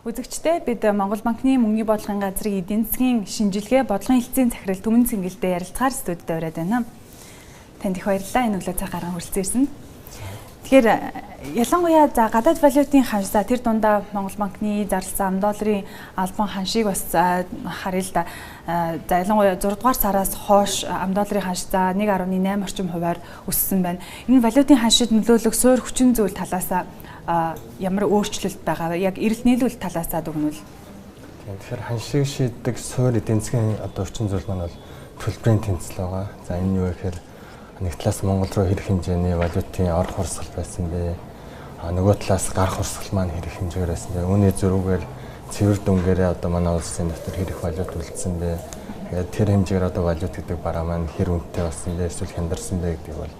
Үзэгчдээ, бид Монгол банкны мөнгөний бодлогын газрын эдийн засгийн шинжилгээ, бодлогын хэлтсийн захирал Түмэн Цэнгэлдээ ярилцахаар студид ураад байна. Танд их баярлалаа, энэ өглөө цаг гарган хүрэлцэн ирсэн. Тэгэхээр ялангуяа за гадаад валютын ханш, за тэр дундаа Монгол банкны зарласан ам долларын албан ханшийг бас харъя л да. За, ялангуяа 6 дугаар сараас хойш ам долларын ханш за 1.8 орчим хувиар өссөн байна. Энэ валютын ханшид нөлөөлөх суур хүчин зүйл талаасаа ямар өөрчлөлт байгаа вэ? Яг эрэлт нийлүүлэлт талаасаа дүгнвэл. Тэгэхээр ханшийг шийддэг суур эдийн засгийн одоо хүчин зүйл маань бол төлбөрийн тэнцэл байгаа. За, энэ юу гэхээр нэг талаас Монгол руу хэрэг хэмжээний валютын орох урсгал байсан бэ? А нөгөө талаас гарах урсгал маань хэрэг хэмжээгээр байсан бэ? Үүний зөрүүгээр цэвэр дүнгээрээ одоо манай улсын дотор хэрэг валют үлдсэн бэ? Тэгээд тэр хэмжээгээр одоо валют гэдэг бараа маань хэр үнэтэй болсон бэ? Эсвэл хямдарсан бэ гэдгийг бол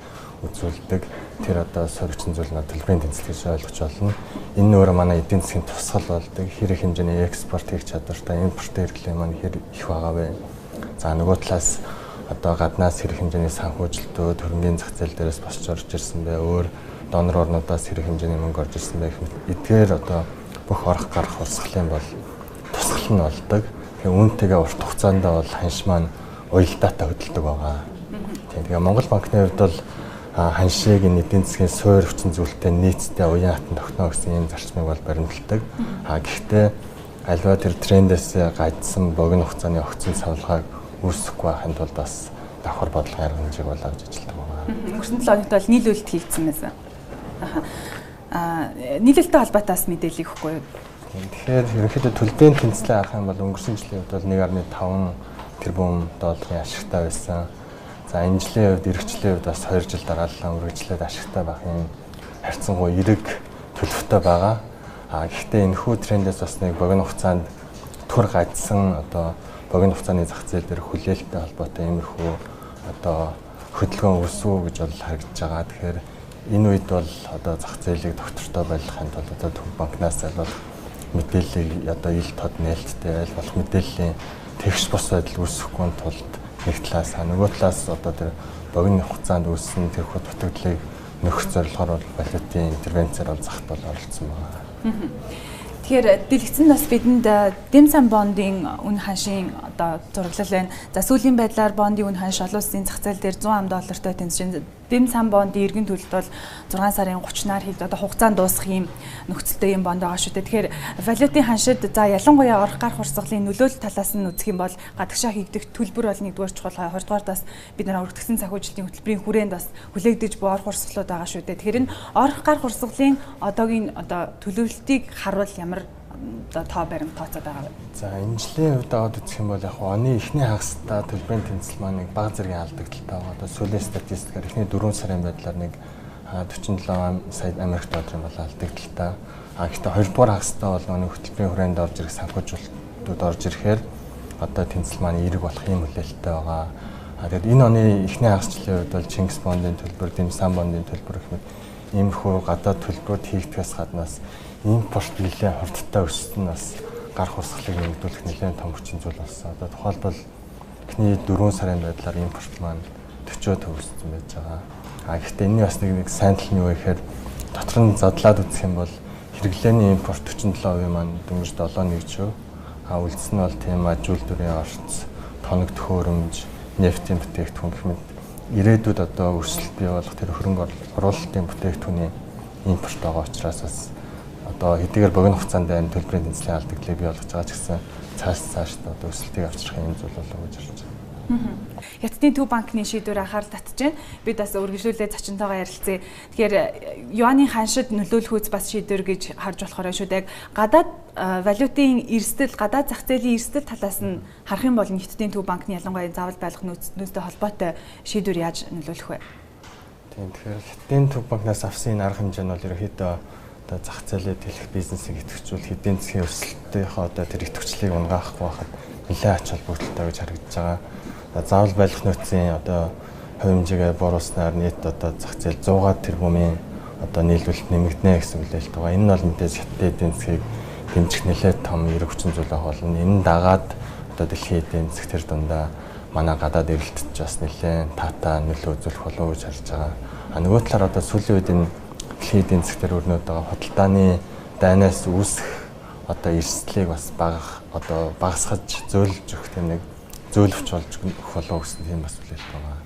үзүүлдэг. Тэр одоо соригчин зүйл нь төлбөрийн тэнцэл гэж ойлгож байна. Энэ нь өөрөө манай эдийн засгийн тусгал болдог. Хэрэг хэмжээний экспорт хийх чадвартай, импорт хэрэглээ маань хэр их байгаа вэ? За, нөгөө талаас одоо гаднаас хэрэг хэмжээний санхүүжилтүүд, хөрөнгөний зах зээл дээрээс босч орж ирсэн бэ? Өөр донор орнуудаас хэрэг хэмжээний мөнгө орж ирсэн бэ гэх мэт эдгээр одоо бүх орох гарах урсгалын бол тусгал нь болдог. Тэгээ үүнтэйгээ урт хугацаанд бол ханш маань уялдаатай хөдөлдөг байгаа. Тэгээ Монгол банкны хувьд бол ханшийг энэ эдийн засгийн суур хүчин зүйлтэй нийцтэй уян хатан тогтно гэсэн ийм зарчмыг бол баримталдаг. А гэхдээ альва тэр трендээс гажсан богино хугацааны огцон савлгааг үүсэхгүй байхын тулд бас давхар бодлогын арга хэмжээг бол авч ажилладаг байгаа. Өнгөрсөн 7 хоногт бол нийлүүлэлт хийгдсэн байсан. Нийлүүлэлттэй холбоотой бас мэдээлэл өгөхгүй юу? Тэгэхээр ерөнхийдөө төлбөрийн тэнцлээ харах юм бол өнгөрсөн жилийн хувьд бол 1.5 тэрбум долларын ашигтай байсан. За, энэ жилийн хувьд, эх жилийн хувьд бас 2 жил дараалан үргэлжлээд ашигтай байх юм харьцангуй эерэг төлөвтэй байгаа. А гэхдээ энэхүү трендээс бас нэг богино хугацаанд түр гажсан одоо богино хугацааны зах зээл дээр хүлээлттэй холбоотой иймэрхүү одоо хөдөлгөөн үүсвэ гэж бол харагдаж байгаа. Тэгэхээр энэ үед бол одоо зах зээлийг доктортой байлгахын тулд одоо төв банкнаас аль болох мэдээллийг одоо ил тод нээлттэй, аль болох мэдээллийн тэгш бус байдал үүсэхгүй тулд нэг талаас, нөгөө талаас одоо тэр богино хугацаанд үүссэн тэрхүү дутагдлыг нөхөх зорилгоор бол валютын интервенцээр бол захт бол оролцсон байна. Тэгэхээр дэлгэцэнд бас бидэнд Дэмсан бондын үн ханшийн одоо зураглал байна. За, сүүлийн байдлаар бондын үн ханш олон улсын зах зээл дээр 100 ам доллартай тэнцэж байна. Дэмсан бондын эргэн төлөлт бол 6 сарын 30-наар хийгд одоо хугацаанд дуусах юм нөхцөлтэй юм бонд байгаа шүү дээ. Тэгэхээр валютын ханшид за ялангуяа орох гарах урсгалын нөлөөлөл талаас нь үзэх юм бол гадагшаа хийгдэх төлбөр бол нэгдүгээр чухал, хоёрдугаар бас бид нар өргөтгсөн санхүүжилтийн хөтөлбөрийн хүрээнд бас хүлээгдэж буй орох урсгалууд байгаа шүү дээ. Тэгэхээр энэ орох гарах урсгалын одоогийн одоо төлөвлөлтийг харуул ямар одоо тоо баримт тооцоод байгаа вэ? За, энэ жилийн хувьд аваад үзэх юм бол яг оны эхний хагастай төлбөрийн тэнцэл маань нэг бага зэргийн алдагдaltaй байгаа. Одоо сүүлийн статистикаар эхний 4 сарын байдлаар нэг 47 сая Америк долларын бол алдагдaltaй. А гэхдээ 2 дугаар хагастай бол нэг хөтөлбөрийн хүрээнд орж ирэх санхүүжилтүүд орж ирэхээр одоо тэнцэл маань эерэг болох юм хүлээлттэй байгаа. А тэгэд энэ оны эхний хагас жилийн хувьд бол Чингис бондын төлбөр, Дэмсан бондын төлбөр гэх мэт иймэрхүү гадаад төлбөрүүд хийгдэхээс гаднаас импорт нэлээд хурдтай өссөн нь бас гарах урсгалыг нэмэгдүүлэх нэлээд том хүчин зүйл болсон. Одоо тухайлбал эхний 4 сарын байдлаар импорт маань 40% өссөн байж байгаа. А гэхдээ энэний бас нэг сайн тал нь юу вэ гэхээр дотор нь задлаад үзэх юм бол хэрэглээний импорт 47% маань дөнгөж 7.1%. А үлдсэн нь бол тийм аж үйлдвэрийн орц, тоног төхөөрөмж, нефтийн бүтээгдэхүүн гэх мэт ирээдүйд одоо өрсөлд бий болох тэр хөрөнгө оруулалтын бүтээгдэхүүний импорт байгаа учраас бас одоо хэдийгээр богино хугацаанд энэ төлбөрийн тэнцлийн алдагдлыг бий болгож байгаа ч гэсэн цааш цаашд одоо өсөлтийг авчрах юм зүйл болов гэж харж байна. Хятадын Төв банкны шийдвэр анхаарал татж байна. Бид бас өргөжлүүлээ зочинтойгоо ярилцъя. Тэгэхээр юаны ханшид нөлөөлөх үз бас шийдвэр гэж харж болохоор шүү дээ. Гадаад валютын эрсдэл, гадаад зах зээлийн эрсдэл талаас нь харах юм бол Хятадын Төв банкны ялангуяа заавал байлгах нөөцтэй холбоотой шийдвэр яаж нөлөөлөх вэ? Тийм, тэгэхээр Хятадын Төв банкнаас авсан энэ арга хэмжээ нь бол ерөнхийдөө одоо зах зээлээ тэлэх бизнесийг идэвхжүүлэх, эдийн засгийн өсөлтийнхөө одоо тэр идэвхжлийг унгаахгүй байхад нэлээд ач холбогдолтой гэж харагдаж байгаа. Заавал байлгах нөөцийн одоо хувь хэмжээгээ бууруулснаар нийт одоо зах зээл 100 тэрбумын одоо нийлүүлэлт нэмэгдэнэ гэсэн хүлээлт байгаа. Энэ нь бол мэдээж Хятадын эдийн засгийг дэмжих нэлээд том эрэг хүчин зүйл байх болно. Энэ дагаад одоо дэлхийн эдийн засаг тэр дундаа манай гадаад эрэлтэж бас нэлээд таатай нөлөө үзүүлэх болов уу гэж харж байгаа. А нөгөө талаар одоо сүүлийн үед энэ дэлхийн эдийн засаг дээр өрнөд байгаа худалдааны дайнаас үүсэх одоо эрсдлийг бас багах одоо багасгаж зөөлж өгөх тийм нэг зөөлөвч болж өгөх болов гэсэн тийм бас хүлээлт байгаа.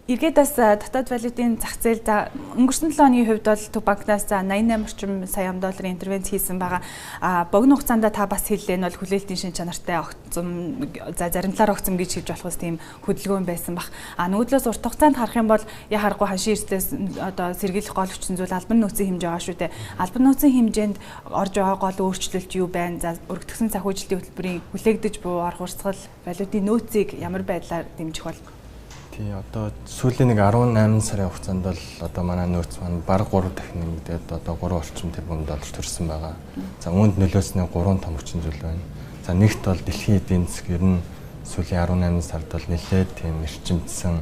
Эргээд бас дотоод валютын зах зээл за өнгөрсөн 7 хоногийн хувьд бол Төв банкнаас за 88 орчим сая ам долларын интервенц хийсэн байгаа. А богино хугацаанд та бас хэллээ нь бол хүлээлтийн шин чанартай огцом за зарим талаар огцом гэж хэлж болохоос тийм хөдөлгөөн байсан бах. А нөгөөдлөөс урт хугацаанд харах юм бол я харахгүй ханшийн эрсдлээс одоо сэргийлэх гол хүчин зүйл албан нөөцийн хэмжээ байгаа шүү дээ. Албан нөөцийн хэмжээнд орж байгаа гол өөрчлөлт юу байна? За өргөтгсөн санхүүжилтийн хөтөлбөрийн хүлээгдэж буй орох урсгал валютын нөөцийг ямар байдлаар дэмжих бол? Тий, одоо сүүлийн нэг 18 сарын хугацаанд бол одоо манай нөөц маань бараг 3 дахин нэмэгдээд одоо 3 орчим тэрбум доллар төрсэн байгаа. За үүнд нөлөөсний 3 том хүчин зүйл байна. За нэгт бол дэлхийн эдийн засаг ер нь сүүлийн 18 сард бол нэлээд тийм эрчимдсэн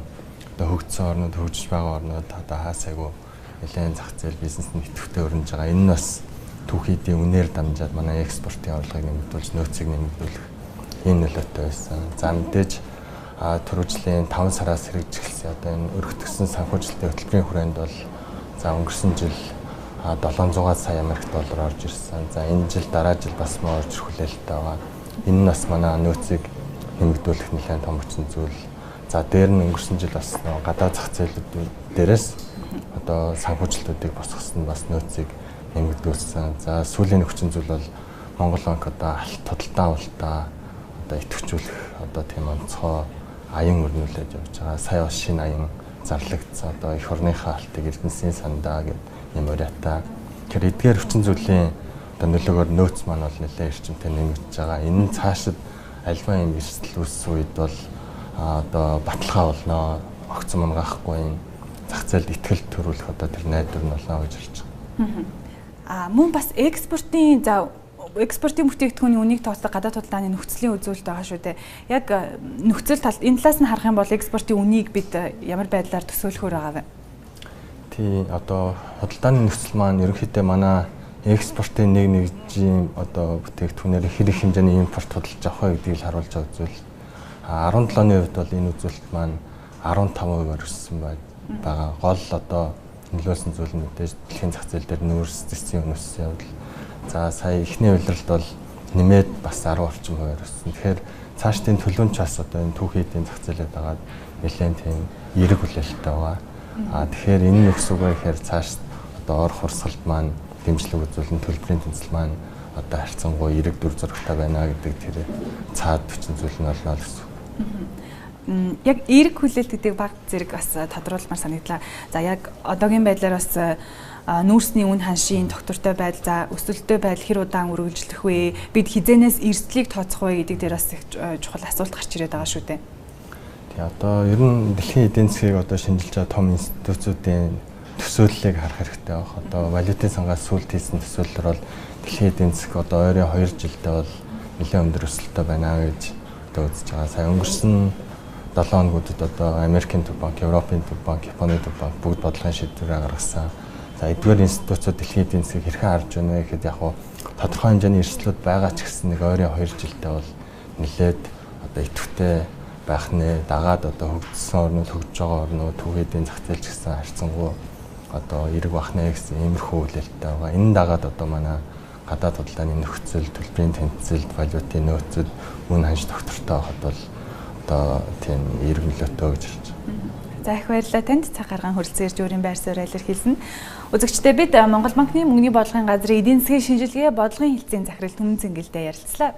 одоо хөгжсөн орнууд, хөгжиж байгаа орнууд одоо хаасайгүй нэлээд зах зээл бизнес нь идэвхтэй өрнөж байгаа. Энэ нь бас түүхий эдийн үнээр дамжаад манай экспортын орлогыг нэмэгдүүлж, нөөцийг нэмэгдүүлэх ийм нөлөөтэй байсан. За мэдээж түрүү жилийн 5 сараас хэрэгжиж эхэлсэн одоо энэ өргөтгсөн санхүүжилтийн хөтөлбөрийн хүрээнд бол за өнгөрсөн жил 700 сая Америк доллар орж ирсэн. За энэ жил дараа жил бас мөн орж ирэх хүлээлттэй байгаа. Энэ нь бас манай нөөцийг нэмэгдүүлэх нэлээд том хүчин зүйл. За дээр нь өнгөрсөн жил бас гадаад зах зээлүүд дээрээс одоо санхүүжилтүүдийг босгосон нь бас нөөцийг нэмэгдүүлсэн. За сүүлийн хүчин зүйл бол Монгол банк одоо алт худалдаа авалтаа одоо идэвхжүүлэх одоо тийм онцгой аян өрнүүлээд явж байгаа. Сая бас шинэ аян зарлагдсан. Одоо эх орныхаа алтыг Эрдэнэсийн сандаа гэдэг юм уриатай. Тэгэхээр эдгээр хүчин зүйлийн одоо нөлөөгөөр нөөц маань бол нэлээд эрчимтэй нэмэгдэж байгаа. Энэ нь цаашид альва юм эрсдэл үүссэн үед бол одоо баталгаа болно. Огцом унгаахгүй юм зах зээлд итгэл төрүүлэх одоо тэр найдвар нь болно гэж хэлж байгаа. А мөн бас экспортын за экспортын бүтээгдэхүүний үнийг тооцох гадаад худалдааны нөхцөлийн үзүүлэлт байгаа шүү дээ. Яг нөхцөл тал энэ талаас нь харах юм бол экспортын үнийг бид ямар байдлаар төсөөлөхөр байгаа вэ? Тий, одоо худалдааны нөхцөл маань ерөнхийдөө манай экспортын нэг нэгжийн одоо бүтээгдэхүүнээр хэр их хэмжээний импорт худалдаж авах вэ гэдгийг л харуулж байгаа зүйл. 17 оны хувьд бол энэ үзүүлэлт маань 15%-аар өссөн байгаа. Гол одоо нөлөөлсөн зүйл нь мэдээж дэлхийн зах зээл дээр нүүрс зэсийн үн өссөн явдал. За сая эхний улиралд бол нэмээд бас 10 орчим хувиар өссөн. Тэгэхээр цаашдын төлөөнч бас одоо энэ түүхий эдийн зах зээлээ дагаад нэлээд тийм эерэг хүлээлттэй байгаа. А тэгэхээр энэ нь өсөв гэхээр цааш одоо орох урсгалд маань дэмжлэг үзүүлэн төлбөрийн тэнцэл маань одоо харьцангуй эерэг дүр зурагтай байна гэдэг тэр цаад хүчин зүйл нь болно л гэсэн. Яг эерэг хүлээлт гэдэг баг зэрэг бас тодруулмаар санагдлаа. За яг одоогийн байдлаар бас нүүрсний үн ханшийн тогтвортой байдал, за өсөлттэй байдал хэр удаан үргэлжлэх вэ? Бид хизэнээс эрсдлийг тооцох вэ гэдэг дээр бас их чухал асуулт гарч ирээд байгаа шүү дээ. Тий, одоо ер нь дэлхийн эдийн засгийг одоо шинжилж байгаа том институцүүдийн төсөөллийг харах хэрэгтэй байх. Одоо валютын сангаас сүүлд хийсэн төсөөллөөр бол дэлхийн эдийн засаг одоо ойрын 2 жилдээ бол нэлээд өндөр өсөлттэй байна гэж одоо үзэж байгаа. Сая өнгөрсөн 7 хоногудад одоо Америкийн төв банк, Европын төв банк, Японы төв банк бүгд бодлогын шийдвэрээ гаргасан. За эдгээр институцүүд дэлхийн эдийн засгийг хэрхэн харж байна вэ гэхэд яг хуу тодорхой хэмжээний эрсдлүүд байгаа ч гэсэн нэг ойрын 2 жилдээ бол нэлээд одоо идэвхтэй байх нэ. Дагаад одоо хөгжсөн орнууд, хөгжиж байгаа орнууд, түүхий эдийн зах зээл ч гэсэн харьцангуй одоо эерэг байх нэ гэсэн иймэрхүү хүлээлттэй байгаа. Энэ дагаад одоо манай гадаад худалдааны нөхцөл, төлбөрийн тэнцэлд, валютын нөөцөд үн ханш тогтвортой байхад бол одоо тийм эерэг нөлөөтэй гэж харж байна. За их баярлалаа танд цаг гарган хүрэлцэн ирж өөрийн байр сууриа илэрхийлсэн. Үзэгчдээ бид Монгол банкны мөнгөний бодлогын газрын эдийн засгийн шинжилгээ бодлогын хэлтсийн захирал Түмэн Цэнгэлдээ ярилцлаа.